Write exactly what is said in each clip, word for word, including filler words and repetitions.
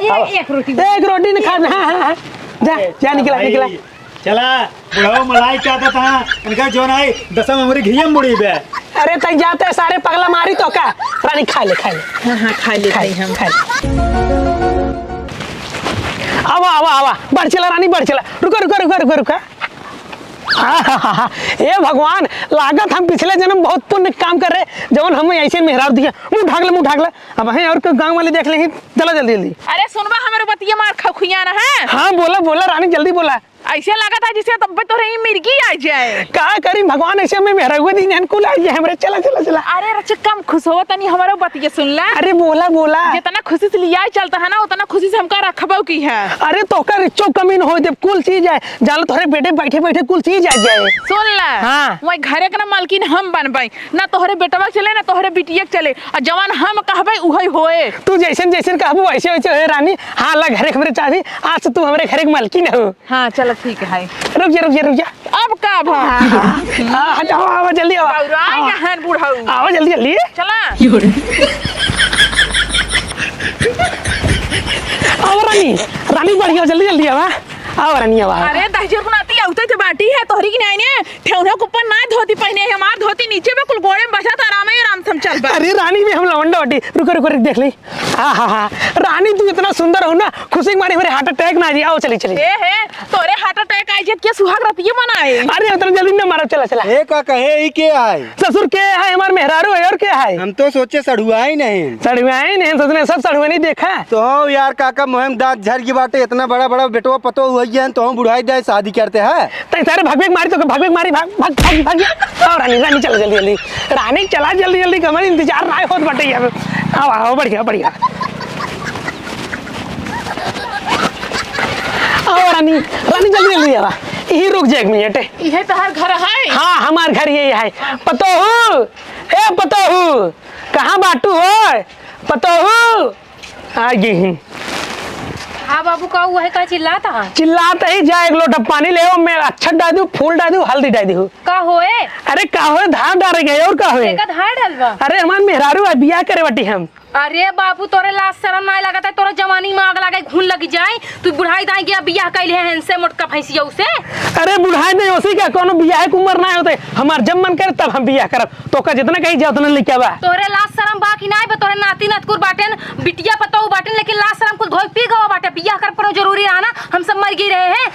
ए, एक रोटी। एक रोटी न खा, हाँ, हाँ, हाँ। जा, जा, निकला, भाई, निकला। चला, बुढ़ऊ मलाई चाटत ह, इनका जौन आई, दसम हमरी घियम बुड़ी बे। अरे, तई जाते सारे पगला मारी तो का? रानी, खा ले, खा ले। हाँ, हाँ, खा ले, खा ले, भाई, हम। खा ले। आवा, आवा, आवा, बढ़ चला रानी, बढ़ चला। रुका, रुका, रुका, रुका, रुका। आहाहा, हे भगवान, लागत हम पिछले जन्म बहुत पुण्य काम कर रहे, जौन हमें ऐसे मेहरारू दिया। मुँह ढाक ले, मुँह ढाक ले। अब हैं और कोई गाँव वाले देख ले, चला जल्दी, जल्दी। अरे सुनबा, हमरे बतिया मार खखुइया ना है। हाँ, बोला, बोला रानी, जल्दी बोला। ऐसे लागत है जैसे तब तोरे ही मिर्गी आ जाए। का करी भगवान, ऐसे में मेहरारू दिन अनुकूल आ जाए हमरे। चला, चला, चला। अरे रचिका, हम खुश हो तनी, हमरो बतिया सुन ला। अरे बोला, बोला। जितना खुशी से लिया चलता है ना, उतना खुशी से हमका रखबो की है। अरे तोका रिच्चो कमी न हो, जब कुल चीज है, जान लो तोहरे बेटे बैठे बैठे कुल चीज आ जाए। सुन ला। हाँ। वही घरे के ना मालकिन हम बनबे, ना तोहरे बेटवा के चले, ना तोहरे बिटिया के चले, और जवान हम कहबे उहे होए। तू जैसन जैसन कहबू वैसे वैसे होए रानी। हाँ, ला घरे के हमरे चाबी, आज से तू हमरे घरे के मालकिन हो। हाँ, चलो ठीक है। रुक जा, रुक जा, रुक जा। अब का भा? हाँ, हाँ, हाँ, आवा, आवा, जल्दी आवा। बौराई आवा। गहन बुढ़ऊ। आवा, जल्दी, जल्दी। चला। आवा रानी, रानी बढ़िया, जल्दी, जल्दी आवा। आवा रानी, आवा। अरे दहिजर को नाती औते थे बाटी है, तोहरी की नाई ने, ठेहुना के ऊपर ना धोती पहने है, हमार धोती नीचे में कुल गोड़े में बसा था, आराम है, आराम से हम चल बा। अरे रानी भी हम लवंडा बाटी, रुको, रुको, रुक, देख ले। आहा हा, रानी तू इतना सुंदर हो ना, खुशी के मारे हमरे heart attack ना आ जाए। आओ चली, चली। ए हे, तोरे heart attack आई जे के सुहाग रतिये मनाए। अरे उतना जल्दी ना मारो, चला, चला। ए का कहे ई के आए? ससुर के है, हमार मेहरारू है और के है? हम तो सोचे सड़ुआ ही नहीं। सड़ुआ ही नहीं, सोचने सब सड़ुआ नहीं देखा। तो हो यार काका, मोहम दांत झर की बाटे, इतना बड़ा बड़ा बेटवा पतो हुआ ही है, तो हम बुढ़ाई दे शादी करते हैं। तई सारे भगवे के मारी तो भगवे के मारी, भाग, भाग, भाग, भाग। आओ रानी, रानी चला जल्दी, जल्दी। रानी चला जल्दी, जल्दी, हमारे इंतजार ना होत बाटे अब। आओ, आओ, बढ़िया, बढ़िया। आओ रानी, रानी जल्दी, जल्दी आवा। यही रुक जा एक मिनट। इहे तोहार घर है? हाँ, हमार घर यही है। पतोहू, ए पतोहू, कहाँ बाटू हो? पतोहू, आ गई ही। हाँ बाबू, का हुआ है, का चिल्लात है? चिल्लात ही, जा एक लोटा पानी ले आओ, मैं अक्षत डाल दूँ, फूल डाल दूँ, हल्दी डाल दूँ। का होए? अरे का होए, धान डाल रही है और का होए? एका धान डालबा? अरे हमार मेहरारू है, बियाह करे बाटी हम। अरे बाबू, तोरे लाज शरम नाय लागत है? तोरे जवानी में आग लागे, घुन लगी जाए। तू बुढ़ाई दाई गया, बियाह कैले है इनसे, मोटका भैंसिया उसे। अरे बुढ़ाई दाई उसी का, कोनो बियाह के उम्र ना होते। हमार जब मन करे तब हम बियाह करब। तोका जितना कही जा उतना लेके आवा। तोरे लाज शरम बा कि नाय बा? तोरे नाती नतकुर बाटेन, बिटिया पतोहू बाटेन, लेकिन लाज शरम कुल धोई पी गवा बाटे। बियाह कर कोनो जरूरी रहा ना? हम सब मर गई रहे हैं।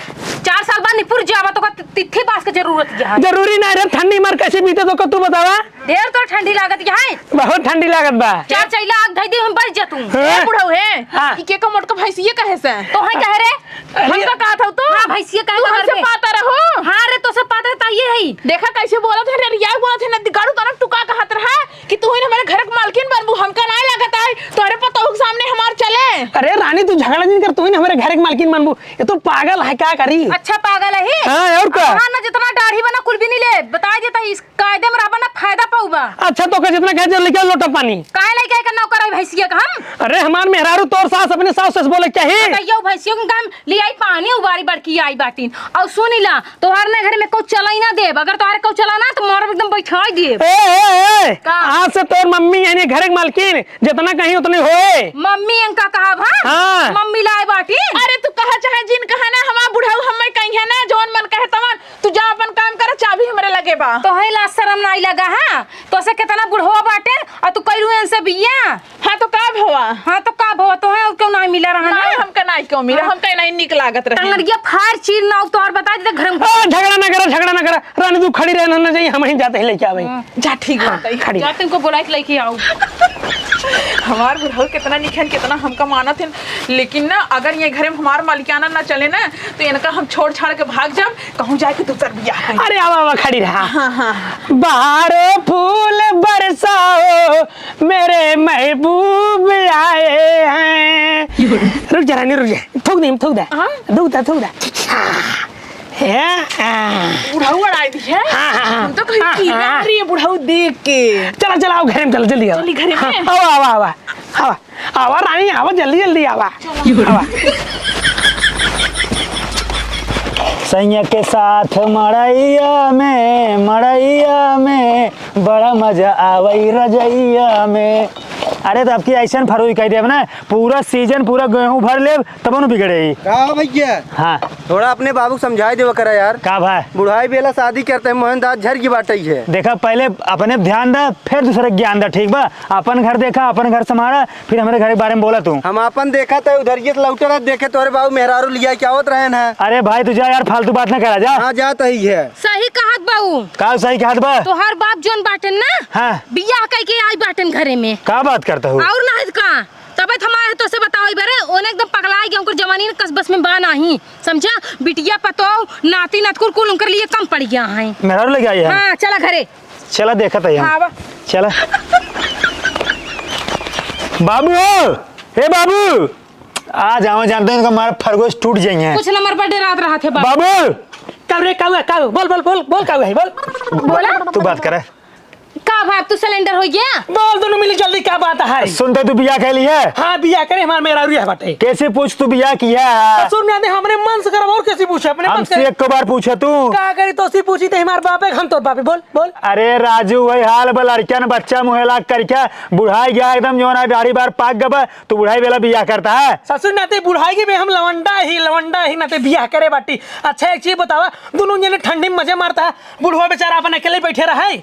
चार साल बाद निपुर जावा, तोका तिथि बास के जरूरत यहाँ। जरूरी ना रे, ठंडी मार कैसे बीते तोका तू बतावा? ढेर तोर ठंडी लागत यहाँ है। बहुत ठंडी लागत बा। चार चैला आग धई दी, हम बच जा तू। हाँ। ए बुढ़ऊ है, हाँ। ई के का मोटका भैंसिया कहे से? तो है कहे रे? अरे। हमका कहत हऊ तू? हाँ, भैंसिया कहे तू का हमसे करबे? पाता रहो। हाँ रे, तोसे पाता रहो, ये है। देखा कैसे बोलत है रे, रिया बोलत है ना, दिगाड़ू तरफ तू का कहत रहा कि तू ही ना हमारे घर के मालकिन बनबू, हमका ना लागत है तोहरे पतोहू के सामने हमार चले। अरे रानी, तू झगड़ा नहीं कर, तू ही ना हमारे घर के मालकिन बनबू। ये तो पागल है, क्या करी? अच्छा, पागल है ही? हाँ, और का? हाँ, ना जितना दाढ़ी बना, कुल भी नहीं ले, बता देता है, इस कायदे में रहबा ना, फायदा पाऊबा। अच्छा, तो का जितना कहे, जल्दी क्या लोटा पानी? काहे लइका के नौकर है भैंसिया का हम? अरे, हमार मेहरारू तोर सास अपने सास से बोले क्या ही? बताइयो, भैंसियों के काम ले आई, पानी उबारी बड़की आई बाटिन। और सुनी ला, तोहार ना घर में कुछ चलाई ना देब, अगर तोहार कुछ चला ना, तो मारब एकदम बैठाई देब। ए, ए, ए, का? आज से तोर मम्मी यानी घर के मालकिन, जितना कहीं उतनी होए। मम्मी इनका कहा भा? हाँ। मम्मी लाए बाटी। अरे तू कहा चाहे जिन कहा ना, हमार बुढ़ऊ हमें कहीं है ना, जौन मन कहे तवन। तू जा अपन काम कर, चाबी हमरे लगे बा। तोहे लाज शरम नाई लगा, हाँ? तोसे कितना बुढ़वा बाटे और तू कइलू इनसे बिया? हाँ तो का भवा? हाँ तो का भवा? तोहे और क्यों नाई मिला रहा ना? ना? हमका नाई क्यों मिला? हाँ। हमका नहीं निक लागत रहे। टंगड़िया फाड़ चीर ना, तोहर बता दे घर में। ए, झगड़ा ना करा, झगड़ा ना करा। रानी तू खड़ी रहे ना, ना जाइए, हम ही जाते ही लेके आवे। हाँ। जा ठीक हाँ, बात है। खड़ी। जा तुमको बुलाई के लेके आओ। हमार बुढ़ऊ कितना निक हन, कितना हमका मानत हन, लेकिन ना अगर ये घरे में हमार मालिकाना ना चले ना तो इनका हम छोड़ छाड़ के भाग जाब, कहूँ जाए के दूसर बियाह है। अरे आवा, आवा, खड़ी रहा। हाँ, हाँ। बहारों फूल बरसाओ, मेरे महबूब आए हैं। रुक जा रानी, रुक जा, थूक दे, थूक दे। हाँ? थूक दे, थूक दे। हाँ। ए, आ। बुढ़ऊ अड़ाई दी है। हाँ, हाँ, हाँ। हम तो कहीं हाँ, की हाँ। रही है बुढ़ऊ देख के। चला, चला, आओ घरे में चला, जल्दी आओ। चली घरे में? हाँ, आवा, आवा, आवा, आवा। आवा रानी, आवा, जल्दी, जल्दी आवा। आवा। सैया के साथ मड़ैया में, मड़ैया में, बड़ा मजा आवै रजैया में। अरे, तो अबकी अइसन फरोई कइ देब ना, पूरा सीजन, पूरा गेहूं भर लेब, तब न बिगड़े ही। का हो भइया? हाँ। थोड़ा अपने बाबू क समझाइ देवा करा यार। का भाई? बुढ़ाई बेला सादी करत है, मोहन दांत झर गी बाटइ है। देखा, पहिले अपने प ध्यान दा, फिर दूसरे क ज्ञान दा, ठीक बा? अपन घर देखा, अपन घर संभारा, फिर हमरे घर के बारे में बोला तू। हम अपन देखा त उधरिये से लौटे रहा, देखे तोहरे बाबू मेहरारू लिया के आवत रहेन है। अरे भाई, तू जा यार, फालतू बात ना करा, जा। हाँ, जात ही है। सही कहत बाऊ। का सही कहत बा? तोहार बाप जौन बाटेन ना, हाँ। बियाह कइके आई बाटेन घरे में। का बात करत हो? और नाहीं त का? तबे त हम आए तोसे बतावइ बरे, ओने एकदम पगलाइ गया, उनकर जवानी न कस बस में बा नाहीं, समझा? बिटिया पतोह, नाती नतकुर कुल उनकर लिए कम पड़ गया है। मेहरारू लगे आई है? हाँ, चला घरे। चला देखत है हम। हाँ, बा। चला। बाबू हो, हे बाबू, आ जाओ, जानते हैं इनका मारा फरगोश टूट जाइए। कुछ नंबर पर डेरात रहत है बाबू। बाबू। का रे, का हुआ, का हुआ? बोल, बोल, बोल, बोल, का हुआ है, बोल। बोला? तू बात करे। का भाई, अब तू सिलेंडर होइ गया? बोल, दुनू मिली जल्दी, का बात है? सुनते तू बियाह कइ लिहे? हाँ, बियाह करे, हमार मेहरारू है बाटे। कइसे पूछ तू बियाह किहा है? ससुर ने आदे हमरे मन से करब, और कइसे पूछे? अपने मन से। हमसे एक बार पूछे तू। का करी, तोसे पूछी त हमार बापे, हम तोर बापे, बोल, बोल। अरे राजू, वही हाल बा, लड़कियन बच्चा मुहेला करके बुढ़ाइ गया एकदम, जौन है दाढ़ी बार पाक गबा, तू बुढ़ाई बेला बियाह करता है? ससुर नाते बुढ़ाई के भी हम लवंडा ही, लवंडा ही नाते बियाह करे बाटी। अच्छा, एक चीज बतावा, दुनू जने ठंडी में मजे मारता है, बुढ़वा बेचारा अपन अकेले बैठे रहे।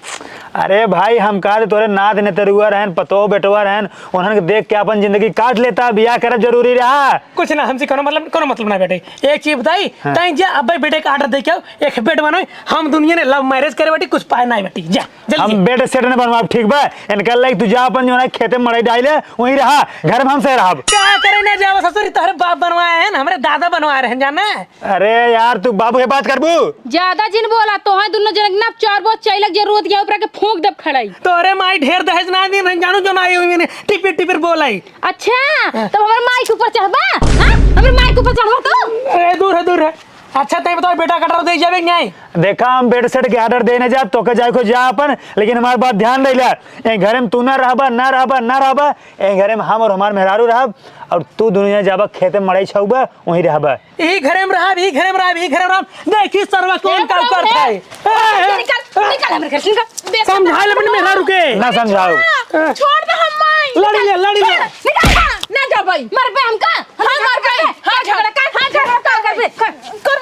अरे भाई, हम कहा तोरे नात नेतरुआ रहन, पतोह बेटवा रहन, उन्हन के देख के अपन जिंदगी काट लेता, बियाह करब जरूरी रहा। कुछ ना, हमसे कोनो मतलब, कोनो मतलब ना बेटे। एक चीज बताई, हाँ। तैं जा अब्बे बेटे का order दे के आओ, एक बेड बनोई, हम दुनिया ने love marriage करे बाटी, कुछ पाए ना बेटी, जा। जल्दी। हम बेड सेट न बनवाब, ठीक बा? इनका लाइक तू जा अपन जो है खेते में मड़ई डाले, वहीं रहा, घर में हमसे रहब। का करे ना जावा ससुर, तोहरे बाप बनवाए हैं, हमरे दादा बनवाए रहे हैं, जाना? अरे यार, तू बाबू के बात करबू? ज्यादा जिन बोला, तोहे दुनो जनक ना चार बोझ चैलक जरूरत के ऊपर के फूंक देब खड़ाई। तोहरे माई ढेर दहेज ना दिन रहे, जानू जो ना आई हुई ने, टिपिर टिपिर बोलाई। अच्छा, हाँ। तब हमर माई के ऊपर चढ़बा? हाँ? हमर माई के ऊपर चढ़बा तू? अरे दूर है, दूर है। अच्छा, तैं बताओ, बेटा का order दे जाबे कि नहीं? देखा, हम बेड सेट के order देने जाब, तोके जाए को जा अपन, लेकिन हमार बात ध्यान रही ला, ए घरे में तू ना रहबा, ना रहबा, ना रहबा, ए घरे में हम और हमार मेहरारू रहब, और तू दुनिया जाबा खेते में मड़ई छौबा, वहीं रहबा। ई घरे में रहब, ई घरे में रहब, ई घरे में रहब। देखी सरवा कौन का करत है। निकल, निकल हमरे घर से, निकल। समझाए ले अपने मेहरारू के। ना समझाओ। छोड़ दे हम माई। लड़ी ले, लड़ी ले। निकल, ना जाबे। मरबे हमका? हाँ, मरबे। हाँ, झगड़ा कर, हाँ, झगड़ा कर, करबे।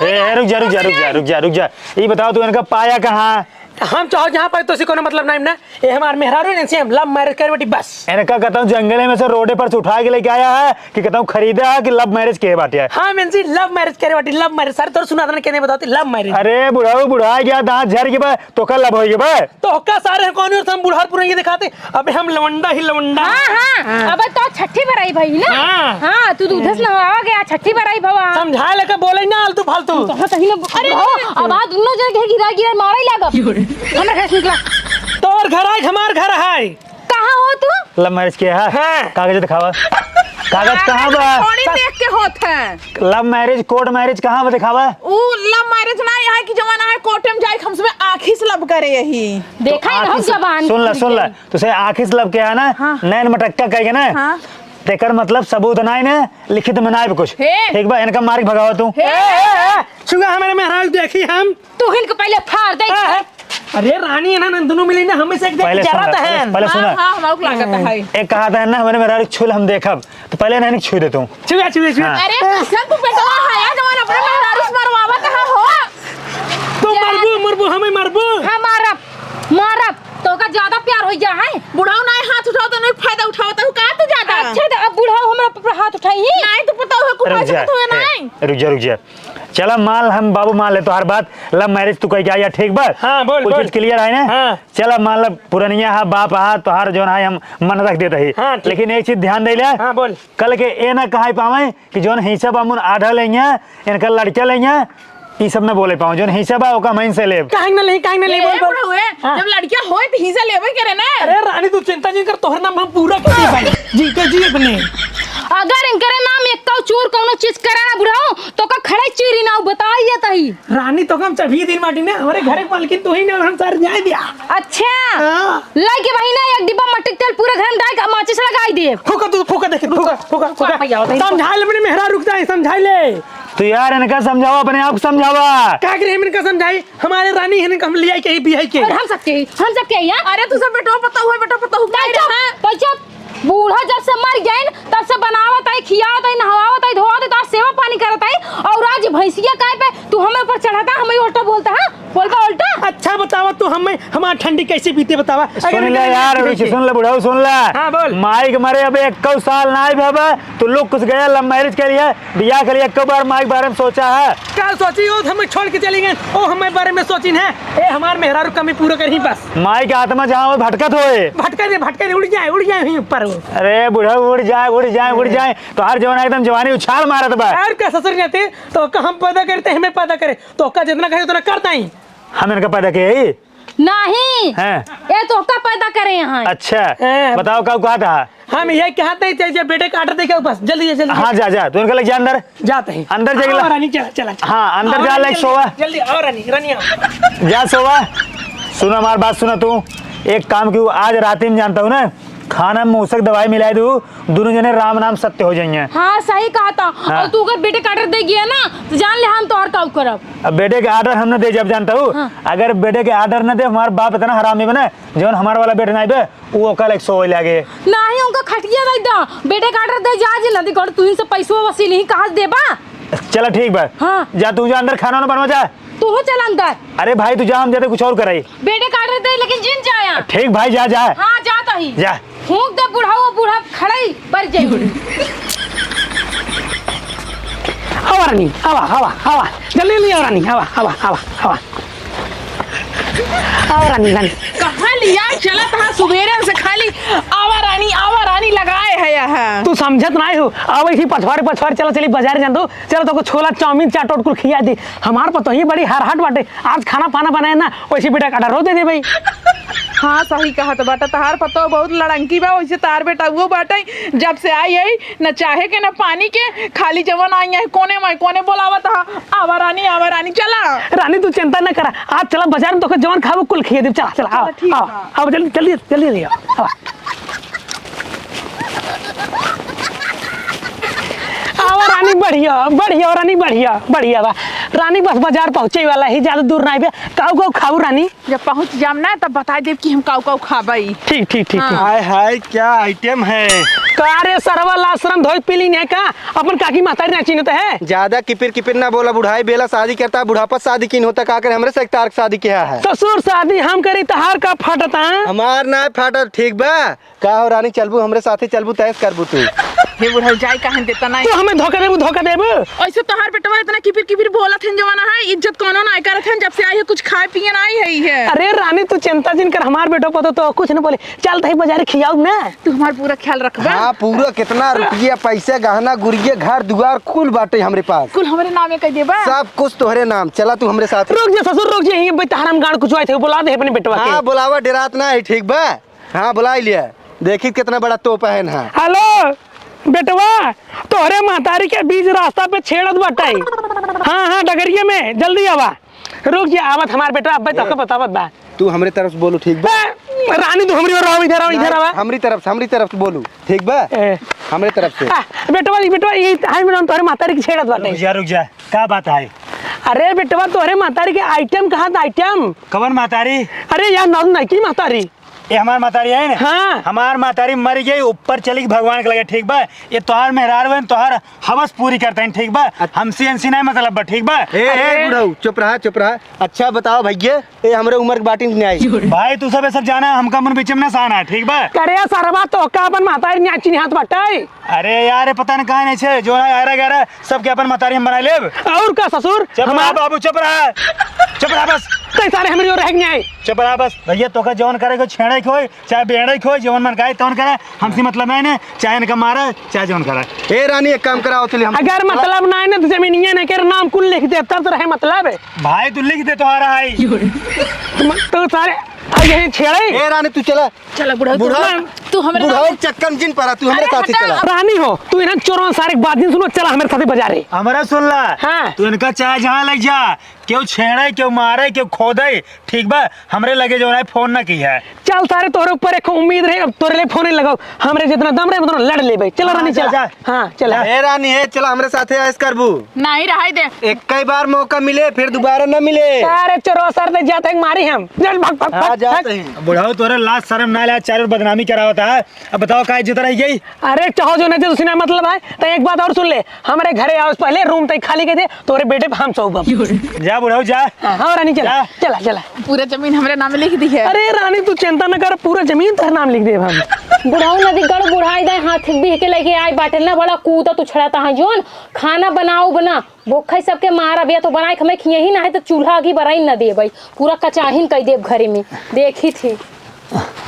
ए, ए, रुक जा, रुक जा, रुक जा, रुक जा, रुक जा। ई बताओ, तू इनका पाया कहाँ? हम चाहो जहाँ पाए, तोसे कोनो मतलब नहीं ना। ए हमार मेहरारू, इनसे हम love marriage करे बाटी बस। इनका कहता हूँ, जंगले में से रोडे पर से उठा के लेके आया है कि कहता हूँ, खरीदा है कि love marriage के बाटे है? हाँ, इनसे love marriage करे बाटी, love marriage। सारे तोर सुना देना, केने बताते love marriage। अरे बुढ़ाऊ, बुढ़ा गया, दांत झर के बा, तो का love होई के बा? तो का सारे हम कौन और हम बुढ़ार पुरैया दिखाते? अबे हम लवंडा ही लवंडा। हाँ, हाँ। हाँ। अबे तो छठी बराई भई ना? हाँ। हाँ, तू दूधे से नहावा गया, छठी बराई भवा। समझाए लेके बोले ना आलतू फालतू। तो कहीं ना, अरे, अरे, हाँ, अरे। अब आज दुनो जन के गिरा गिरा मारे ही लागब। हमरा घर से निकला। तोर घर आए, हमार घर है। कहाँ हो तू? Love marriage किया है? हाँ। कागज दिखावा। कागज कहाँ बा? थोड़ी देख के होत है। Love marriage, court marriage कहाँ बा, दिखावा? ऊ love marriage ना, यहाँ की जमाना है, कोर्ट में जाए, हमसे आँखी से love करे यही। देखा तो है ना, आँखी से, जबान सुन ला, खुल सुन ला। गई। तुसे आँखी से love किया है ना, हाँ। नैन मटक्का कहेगा ना, हाँ। तेकर मतलब सबूत ना इन्हें लिखित में ना भी कुछ। हे। ठीक बा, इनका मार के भगाओ तू। हे। ए, ए, ए, छुआ हमारे मेहरारू देखी हम। तू इनके पहले फाड़ दे। हाँ, हाँ। अरे रानी है ना, नंदनू मिली ना, हमें से एक देख पहले जरा सुना, तो है। पहले, पहले हाँ, सुना। हाँ, हमारे को लागत है। एक कहा था ना, हमारे मेहरारू छुल हम देखब, तो पहले ना इन्हें छुई दे तू। छुआ, छुआ, छुआ। हाँ। अरे, कैसन तू बेटवा है, यार, जवान अपने मेहरारू से मरवावत है हो। तू मरबू, मरबू, हमें मरबू। हाँ, मारब, मारब। तोका ज्यादा प्यार होइ गया है। बुढ़ाऊ ना हाथ उठाओ तो नहीं फायदा उठाओ तो का तू ज्यादा? अच्छा, तो अब बुढ़ाऊ हमरा पर हाथ उठाई? नहीं, तू पता हो, कुछ रुक ऐसा जा, तो है ए, नहीं। रुक जा, रुक जा। चला, मान हम बाबू मान ले तोहार बात, love marriage तू कह के आया, ठीक बा? हाँ, बोल, कुछ बोल। चीज clear है ना? हाँ। चला, मान ला, पुरनिया हा, बाप हा, तोहार जौन है, हम मन रख देत ही। हाँ, ठीक। लेकिन एक चीज ध्यान दे ले। हाँ, बोल। कल के ए ना कहाई पावे कि जौन हिस्सा बा मुन आधा लेंगे, इनका लड़का लेंगे, ई सब ना बोले पावे। जौन हिस्सा बा, ओका हम इनसे लेब। काहे ना ले, काहे ना ले, ए, बोल, बोल। बुढ़ऊ, ए, हाँ। जब लड़का होए, तो हिस्सा लेबे करे ना। अरे रानी, तू चिंता जिन कर, तोहर नाम हम पूरा कर दे भाई। जीते जी अपने। अगर इनकरे नाम एक चूर कौनो चीज करे ना बुढ़ऊ, तो का खड़े चीरी ना, बताइए तही। रानी, तो हम सभी दिन बाटी ना, हमारे घर के मालकिन तू ही ना, हम सारे जाए दिया। अच्छा। हाँ। लाई के बहिना एक डिब्बा मट्टी के तेल पूरे घर में डाल के माचिस लगाई दे। फूका तू, फूका देखे, फूका, फूका, फूका। भैया, भैया। समझा ले अपने मेहरारू के, समझा ले। तो यार इनका समझावा, अपने आप को समझावा। का करे हम इनका समझाई? हमारे रानी है इनका हम लिया के ही बिहाई के। और हम सबके ही, हम सबके ही, हाँ? अरे तू सब बेटो पता हुआ, बेटो पता हुआ। चुप, हाँ? चुप। बूढ़ा जब से मर गइन, तब से बनावत आई, खियावत आई, नहवावत आई, धोवावत आई, तोहार सेवा पानी करत आई, और आज भैंसिया काय पे तू हमें ऊपर चढ़ाता, हमें उल्टा बोलता है, बोलबा उल्टा? अच्छा बतावा तू हमें, हमार ठंडी कैसे बीते बतावा। अगर सुन ले इनका यार, नहीं वैसे सुन ले बुढ़ऊ, सुन ले। हाँ, बोल। माई के मरे अब एक्को साल नाई भवा, तू लोग कुछ गया love marriage के लिए, बियाह के लिए एक्को बार माई के बारे में सोचा है? का सोची हो, हमें छोड़ के चली गई, ओ हमें बारे में सोची है। ए, हमार मेहरारू कमी पूरा करही बस। माई के आत्मा जहाँ हो भटकत होए। भटका दे, भटका दे, उड़ जाए, उड़ जाए वहीं ऊपर वो। अरे बुढ़ऊ, उड़ जाए, उड़ जाए, उड़ जाए। तोहार जवान एकदम जवानी उछाल मारत बा। और का ससुर रहते, तो का हम पैदा करते, हमें पैदा करे, तो का जितना कहे उतना करता ही। हम इनका पैदा किए ही? नहीं। हैं? ये तो का पैदा करे यहाँ। अच्छा। हैं? बताओ का कहा था? हम यही कहते ही थे, जब बेटे का order दे के बस, जल्दी जा, जल्दी जा। हाँ, जा, जा, तू इनका लग जा अंदर। जाते ही। अंदर जाइला। हाँ, रानी, चला, चला, चला। हाँ, अंदर हाँ, जा, रानी, लाइक जल्दी, सोवा। जल्दी, आओ रानी, रानी, आओ। जा सोवा। सुना हमार बात, सुना तू। एक काम की, आज रात में जानता हूँ ना, खाना में मूसक दवाई मिलाई दू, दोनों जने राम नाम सत्य हो जाइए। हाँ, सही कहा था। हाँ। और तू अगर बेटे का order दे गया ना, तो जान ले हम तोहर काऊ करब। अब बेटे के order हम न दे जब जानता हूँ। हाँ। अगर बेटे के order न दे, हमार बाप इतना हरामी बने, जवन हमार वाला बेटे नहीं बे, वो ओका लाइक सोए लागे। नहीं, उनका खटिया दे दा, बेटे का order दे जा जी, नदी कर तू इनसे पैसवा वसील ही कहाँ से देबा? चला ठीक बा। हाँ। जा तू जा अंदर खाना वाना बनवा जा। तू हो चल अंदर। अरे भाई तू जा, हम जाते कुछ और कराई। बेटे का order दे, लेकिन जिन जाया। ठीक भाई, जा, जा। हाँ, जाता ही। जा। फूंक दे बुढ़ाऊ, बूढ़ा खड़ई पर जाई। आवा रानी, आवा, आवा, आवा। जल्दी, जल्दी आवा रानी, आवा, आवा, आवा, आवा। आवा रानी, रानी। कहाँ लिया चलत हा सुबेरे से खाली आवा रानी, आवा रानी लगाए है यह। तू समझत नाहीं हो। अब ऐसी पछवारे, पछवारे चला चली बाजार जान दो। चलो, तोको छोला, चाउमीन, चाट ओट कुल खिया दी। हमार पतोही बड़ी हरहट बाटे, आज खाना पाना बनाए ना, वैसे बेटा का order दे दे भाई। हाँ, सही कहत बाटा, तहार पतोह बहुत लड़ंकी बा, वैसे तार बेटा वो बाटे, जब से आई है, न चाहे के, न पानी के, खाली जवन आई है, कोने में, कोने बोलावत हा, "आवा रानी, आवा रानी, चला।" रानी, तू चिंता न करा, आज चला बाजार में, तोके जवन खाबू, कुल खिया देब। चला, चला, आवा, चला, ठीक आवा, बा। आवा, जल्दी, जल्दी, जल्दी आवा, आवा। आवा रानी, बढ़िया, बढ़िया, रानी, बढ़िया, बढ़िया बा। रानी, बस बाजार पहुँचे वाला ही, ज्यादा दूर नाहीं बे। काऊ, काऊ खाऊ रानी? जब पहुँच जाम ना, तब बताइ देब कि हम काऊ, काऊ खाबई। ठीक, ठीक, ठीक, हाँ। ठीक। हाय, हाय, क्या item है? का रे सरवा, लाज सरम धोई पी लीन है का? अपन काकी महतारी ना चिन्हत है? ज्यादा किपिर किपिर ना बोला, बुढ़ाई बेला शादी करता, बुढ़ापा शादी किन होता, का करे हमरे से एक तारक शादी किया है। ससुर शादी हम करी, तहार का फाटता? हमार ना फाटत, ठीक बा? का हो रानी, चलबू हमरे साथे, चलबू तैस करबू तू? हे बुढ़ऊ, जाई काहे देता नहीं? तू हमें धोखा देबू, धोखा देबू? ऐसे तोहार बेटवा इतना किपिर किपिर बोलत है, जमाना है, इज्जत कौनो ना करत है, जब से आई है कुछ खाए पिए ना आई है, है। अरे रानी, तू चिंता जिन कर, हमार बेटो पतो तो कुछ न बोले। चल तही बाजारे खियाऊ ना। तू हमार पूरा ख्याल रखबा? हाँ, पूरा कितना रुपया, पैसे, गहना, गुरिया, घर दुआर कुल बाटे हमरे पास। कुल हमरे नामे कह देबा? सब कुछ तोहरे नाम। चला तू हमरे साथ। रुक जा ससुर, रुक जा, यहीं पे तहराम गाड़ कुछ आए थे, बुला दे अपने बेटवा के। हाँ, बुलावा, डेरात ना है, ठीक बा? हाँ, बुलाई लिया। देखी कितना बड़ा तोप है ना। हेलो, बेटवा, तोहरे महतारी के बीच रास्ता पे छेड़त बाटे। हाँ, हाँ, डगरिया में, जल्दी आवा। रुक जा, आवत हमार बेटवा, अब्बे तोहके बतावत बा। तू हमरे तरफ से बोलू, ठीक बा? ए, रानी, तू हमरी ओर आवा, इधर आवा, इधर आवा। हमरी तरफ से, हमरी तरफ से बोलू, ठीक बा? ए। हमरे तरफ से। आ, बेटवा, ई बेटवा, ई हाय में तोहरे महतारी के छेड़त बाटे। रुक जा, रुक जा, का बात है? अरे बेटवा, तोहरे महतारी के item कहाँ था, item? कवन महतारी? अरे यार, नानू नहीं की महतारी। ये हमार महतारी है ना? हाँ। हमार महतारी मर गई, ऊपर चली गई भगवान के लगे, ठीक बा? ये तोहार मेहरारू है, तोहार हवस पूरी करते हैं, ठीक बा? अच्छा। हमसे इनसे नहीं मतलब बा, ठीक बा? ए, ए, अरे। बुढ़ऊ, चुप रहा, चुप रहा। अच्छा बताओ भैया, ये हमरे उम्र के बाटी नहीं आई। भाई तू सब ये सब जाना, हमका मन बीच में ना साना है, ठीक बा? करे सरवा, तोहका अपन महतारी नहीं चिन्हात बाटे। अरे यार, ये पता न कहाँ नहीं छे, जो है आयरा गैरा, सबके अपन महतारी हम बना लेब। और का ससुर? चुप रहा हमार बाबू, चुप रहा। चुप रहा बस। तै सारे हमरी ओर रह के नहीं आए। चुप रहा बस। भैया, तोका जौन करे को छेड़े के होई, चाहे बेड़े के होई, जौन मन करे तौन करे, हमसे मतलब नहीं ने, चाहे इनका मारे, चाहे जौन करे। ए रानी, एक काम कराओ, चलिए हम अगर मतलब ना है ना, तो जमीनिया ने के नाम कुल लिख दे, तब तो रहे मतलब है। भाई, तू लिख दे, तो आ रहा है। तुम, तू सारे, आ, यही छेड़े। ए रानी, तू चला। चला बुढ़ऊ, तू बुढ़ऊ, ना, तू हमरे बुढ़ऊ नाम चक्कर में जिन पड़ा, तू हमरे अरे साथे हटा। चला। रानी हो, तू इन्हें चोरवा सारे के बात नहीं सुनो, चला हमरे साथे बाजारे। हमरा सुन ला, हाँ। तू इनका चाहे जहाँ ले जा, केहू छेड़े, केहू मारे, केहू खोदे, ठीक बा? हमरे लगे जो है फोन ना की है। चल सारे, तोहरे ऊपर एक उम्मीद रहे, अब तोरे लिए फोन ही लगाओ। हमरे जितना दम रहे, उतना लड़ लेबे। चला हाँ, रानी, जा, चला। जा। हाँ, चला। जा। ए रानी, हे, चला हमरे साथे ऐश करबू। नहीं रहाई दे। एक कई बार मौका मिले, फिर दोबारा न मिले। सारे चोरो सर नहीं जाते हैं, मारी हम। चल, भाग, भाग, हाँ, भाग, जाते भाग। हैं। बुढ़ऊ, तोरे लाज शर्म ना लाज, चारों बदनामी करावता है। अब बताओ, का इज्जत रह गई? अरे, चाहो जो नहीं, तुझसे ना मतलब है, तो एक बात और सुन ले, हमरे घरे आओ, पहले रूम तक खाली कर दे, तोरे बेटे पे हम सौंपब। जा बुढ़ऊ, जा। हाँ, हाँ, रानी, चला, जा। चला, चला। पूरा जमीन हमरे नाम लिख दी है। अरे रानी, तू चिंता न कर, पूरा जमीन तोहरे नाम लिख देब हम। बुढ़ऊ नदी गड़ बुढ़ाई दे, हाथ बीह के लेके आई बाटे ना, बड़ा कूदत उछड़त है जोन। खाना बनाओ बना, भूखा ही सबके मारब, या तो बनाए के हमें खियही ना है, तो चूल्हा आगी बराई न देबै, पूरा कचाहिन कई देब घरे में। देखी थी।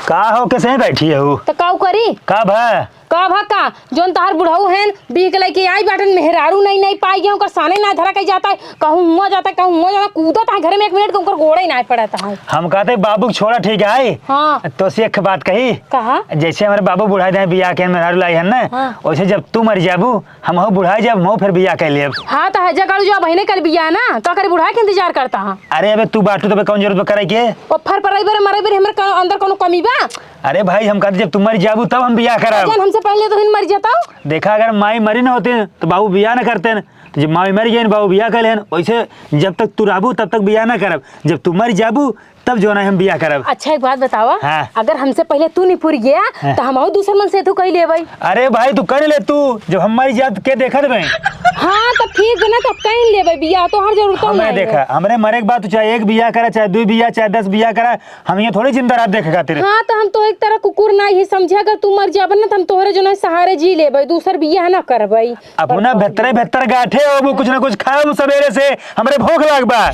का हो, कैसे बैठी है वो? तो काऊ करी? का भा? का भा का? जोन तहार बुढ़ऊ हैं, बीह के लेके आई बाटन, मेहरारू नहीं, नहीं पाई गया, ओकर साने ना धरा कहीं जाता है, कहूँ हुआ जाता है, कहूँ हुआ जाता है, कूदत है घरे में, एक मिनट के ओकर गोड़े ना पड़त है। हम कहते बाबू के छोड़ा ठीक है। हाँ। तो से एक बात कही। कहा? जैसे हमारे बाबू बुढ़ाई दे बियाह के मेहरारू लाई है ना, हाँ। वैसे जब तू मर जाबू, हमहू बुढ़ाई जाब, हमहू फिर बियाह कर लेब। हाँ, तो हजा करू जो बहिने कर बियाह ना, का करे बुढ़ाई के इंतजार करता है? अरे अबे तू बाटू तबे कौन जरूरत बा करे के? ओ फर पर अइबर, मरे बर, हमरे का अंदर कोनो कमी बा? अरे भाई, हम कहते जब तू मर जाबू तब हम बियाह करब। जान हमसे पहले तो हिन मर जाता। देखा, अगर माई मरी न होते तो बाबू बियाह न करते न। तो जब माई मर गई न, बाबू बियाह कर लेन। वैसे जब तक तू रहबू तब तक बियाह न करब, जब तू मर जाबू तब जो ना हम बियाह करब। अच्छा, एक बात बतावा, हाँ। अगर हमसे पहले तू निपुर गया हाँ। तो हम दूसर मन से तू कही लेबै। अरे भाई, तू कर ले तू, जब हम मर जाब तो के देखत बे? हाँ, तो ठीक बा ना, तो कहीं लेबै बियाह, तो हर जरूरत हमें नहीं देखा, है। हमरे मरे के बाद तू चाहे एक बियाह करा, चाहे दो बियाह, चाहे दस बियाह करा, हम ये थोड़ी जिंदा रात देखे खातिर। हाँ, तो हम तो एक तरह कुकुर ना ही समझे, अगर तू मर जाबे ना, तो हम तोहरे जो ना सहारे जी लेबै, दूसर बियाह ना करबै। अपना भीतरे भीतर गाठे हो, वो कुछ ना कुछ खाओ सवेरे से, हमरे भूख लाग बा।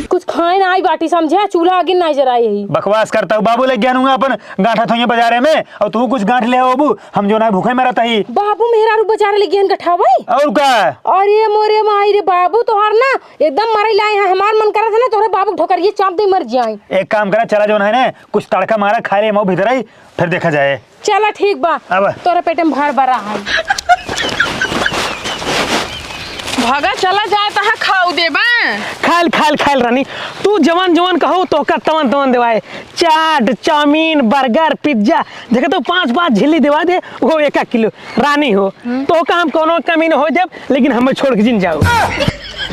कुछ खाए ना आई बाटी समझे, चूल्हा आगे ना जराए ही। बकवास करता हूँ, बाबू ले गया हूँ अपन गांठा थोइया बाजारे में, और तू कुछ गांठ ले होबू, हम जो ना भूखे मरत ही। बाबू मेहरारू बाजारे ले गया गठावे। और का? अरे मोरे माई रे बाबू, तोहार ना एकदम मारे लाए हैं, हमार मन करत है ना तोहरे बाबू के ढोकरिए चाप दे मर जाए। एक काम करा, चला जो ना है ना, कुछ तड़का मारा खा ले, मऊ भीतर आई, फिर देखा जाए। चला ठीक बा, अब। तोरे पेटे में भर भरा है। भागा चला जाए तहाँ खाऊ देबा। खाइल, खाइल, खाइल रानी, तू जवन जवन कहू तोहका तवन तवन देवाए। चाट, चाउमीन, बर्गर, पिज्जा, देखे तो पाँच पाँच झिल्ली देवा दे, वो एक एक किलो। रानी हो, हम्म। तोहका हम कौनो कमी न हो देब, लेकिन हमें छोड़ के जिन जाओ।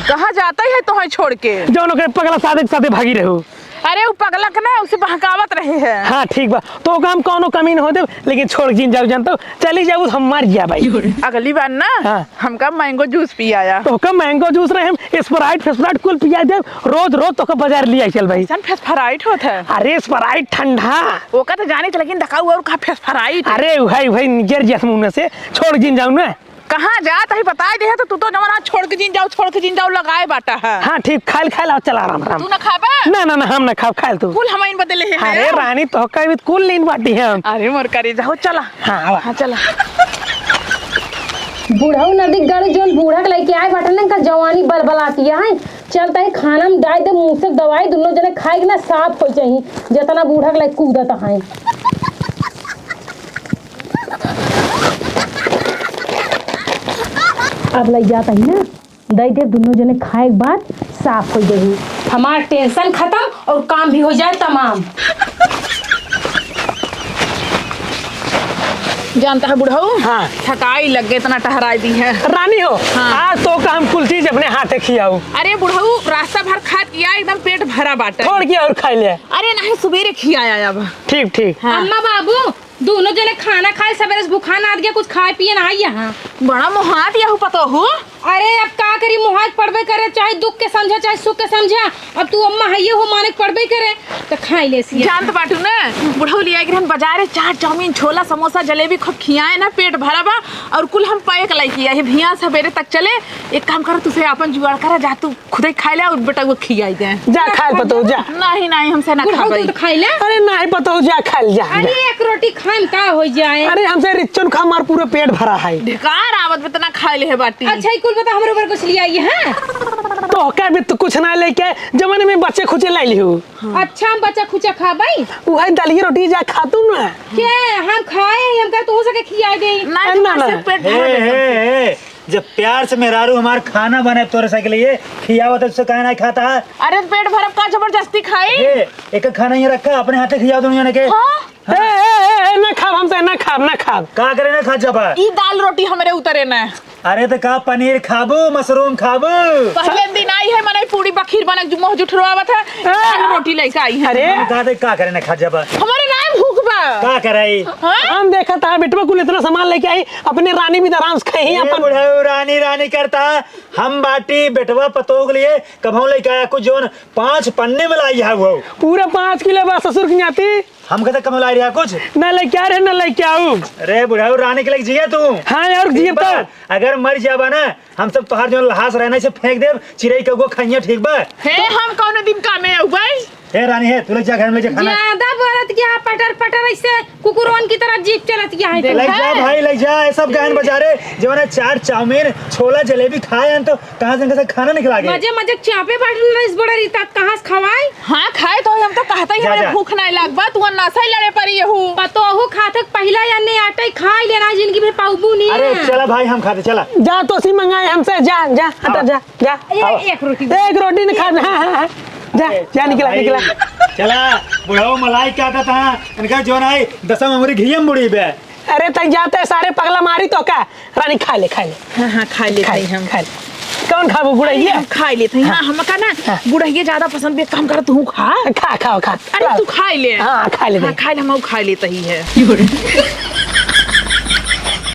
कहाँ जाता है तोहे छोड़ के? जौन ओकरे पगला सादे के साथे भागी रहू। अरे, उ पगला के ना, उसे बहकावत रहे हैं। हाँ, ठीक बा। तोहका हम कौनो कमी न हो देब, लेकिन छोड़ के जिन जाऊ, जानतो? चली जाऊ, हम मर गया भाई। अगली बार ना, हाँ। हमका मैंगो जूस पियाया। तोहका मैंगो जूस रहे, हम स्प्राइट, फेस्प्राइट कुल पिया देब। रोज, रोज तोहका बाजार लिया चल भाई। सन फेस्प्राइट होत है? अरे, स्प्राइट ठंडा। ओका तो जाने थे, लेकिन दकाऊ और कहा फेस्प्राइट? अरे, उहै, उहै निजर जस मुंह से छोड़ के जिन जाऊ ना। कहाँ जात ही बताई दे, तो तू तो जवन छोड़ के जिन जाऊ, छोड़ के जिन जाऊ लगाए बाटा है। हाँ, ठीक, खाइल, खाइल, आओ, चला, राम, राम। तू ना खाबा? ना, ना, ना, हम ना खाब, खाइल तू। कुल हम इन बदले हैं। अरे, रानी, तोहका भी कुल लीन बाटी है हम। अरे, मोर करेजा हो, चला। हाँ, आवा। हाँ, चला। बुढ़ऊ नदी गढ़ जोन बूढ़ा के लेके आए बाटे ना, इनका जवानी बलबलाती है। चलता है खाना में डाल दे, मुंह से दवाई, दोनों जने खाए के ना साफ हो जाही, जितना बूढ़ा के लेके कूदत है। अब लग जाता ही ना, दे दे, दोनों जने खाए के बाद साफ हो जाही। हमार टेंशन खत्म और काम भी हो जाए तमाम। जानता है बुढ़ऊ, हाँ। थकाई लग गई, इतना टहराई दी है। रानी हो, हाँ। आज तोहका हम कुल चीज अपने हाथे खियाऊ। अरे बुढ़ऊ, रास्ता भर खात किया, एकदम पेट भरा बाटे। थोड़ के और खाई ले। अरे नहीं, सुबेरे खियाया अब। ठीक, ठीक। हाँ। अम्मा बाबू, दोनों जने खाना खाए, सबेरे से भूखा नाद गया, कुछ खाए पिए ना आई यहाँ। बड़ा मोहात यहू पतोहू। अरे अब का करी, मोहात पड़बे करे, चाहे दुख के समझा, चाहे सुख के समझा। अब तू अम्मा है, ये हो माने के पड़बे करे, तो खाई ले सी। जानत बाटू ना, बुढ़ऊ लिया के रहन बाजारे, चाट, चाउमीन, छोला, समोसा, जलेबी खूब खियाए ना, पेट भरा बा, और कुल हम पैक लइके आई, भिया सबेरे तक चले। एक काम करो, तुसे आपन जुगाड़ करा, जा तू खुदे खाई ले और बेटा को खियाई दे। जा खाइल पतोहू, जा। नहीं, नहीं, हमसे ना बुढ़ऊ खाबे। तू तो खाई ले। अरे नहीं पतोहू, जा खाइल जा, अरे जा। एक रोटी खान का हो जाए? अरे हमसे रिच्चन खा, हमार पूरा पेट भरा है। बेकार आवत बा, इतना खाई ले है बाटी। अच्छा, ई कुल बता, हमरे ऊपर कुछ ले आई है? तोहका भी तो कुछ ना लेके, जमाने में बच्चे खुचे लाई लिहू। हाँ। अच्छा, हम बच्चा खुचा खाबई? उहे दलिया रोटी जा खा तू ना। के हम खाए, हम कहे तू सके खिया दे। नहीं, ना, ना। पेट हे, भरा हे, हे। जब प्यार से मेहरारू हमार खाना बने तोरे से के लिए खियावत है, तो काहे नाहीं खाता है? अरे, पेट भरब का जबरदस्ती खाई? ए, एक खाना ये रखा, अपने हाथे खियाओ दुनिया ने के। हाँ? ए, ए, ए, ए, ना खाब, हमसे ना खाब, ना खाब। का करे ना खा जबा? ई दाल रोटी हमरे उतरे ना। अरे, तो का पनीर खाबू, मशरूम खाबू? पहले दिन आई है, मनई पूरी बखीर बनक जो मुँह जुठरवावत है, ए! दाल रोटी लेके आई है। अरे! हम कहा थे, का करे ना खा जबा? हमारे नाम भूख बा। का कराई? हाँ? हम देखा था, बेटवा कुल इतना सामान लेके आई, अपने रानी भी आराम से खाई ए, अपन। बुढ़ऊ रानी, रानी करता, हम बाटी बेटवा पतोह के लिए कभौ लेके आया कुछ जोन पाँच पन्ने में लाई है वो। पूरा पाँच किलो बा ससुर की नाती। हम कहते कम लाई रहा कुछ। ना लेके आ रहे, ना लेके आऊ। अरे बुढ़ऊ रानी के लेके जिया तू। हाँ यार, जिया ठीक बा, तो। अगर मर जाबा ना, हम सब तोहार जोन लहास रहना से फेंक देब, चिरई के गो खइया, ठीक बा? हे, हम कौनो दिन कामे आऊ भाई? हे रानी, हे, तू ले जा घर में, ले जा खाना। ज्यादा बोलत क्या, पटर पटर ऐसे कुकुरवन की तरह जीप चलत क्या है देख तू? ले जा है। भाई, ले जा, ये सब गहन बाजारे, जवन है चाट, चाउमीन, छोला, जलेबी खाए हैं तो कहाँ से इनका से खाना निकला के? मजे मजे चापे बाटल रईस बड़ा रीता, कहाँ से खवाई? हाँ, खाए तो हम तो कहते ही जा, हमें जा। भूख नहीं लाग बा, तू नशा ही लड़े पड़ी यहू। पतोहू खाते पहला या ने आटे खाई लेना, जिंदगी में पाउबू नहीं अरे है। चला भाई, हम खाते, चला। जा, तोसी मंगाए हमसे, जा, जा, हटा, आवा। जा। जा। ए, आवा। एक रोटी। एक रोटी न खा, हाँ, हाँ, हाँ। जा, अरे, जा, निकला, भाई, निकला। चला, बुढ़ऊ मलाई क्या था, था? इनका जो ना आई, दसम उंगरी घियम बुढ़ी बे। अरे, तई जाते सारे पगला मारी तो का? रानी, खा ले, खा ले। हाँ, हाँ, खा लेते खा ले, हैं हम। खा ले। कौन खाबू, गुड़ैया? अरे, हम खा लेते हैं। हाँ। हाँ, हमका ना, हाँ। गुड़ैया ज्यादा पसंद बे, काम कर, तू खा। खा, खा, खा। अरे, ला। तू खा ले। हाँ, खा लेते हाँ, हैं। खा ले, हम खा लेते ही है।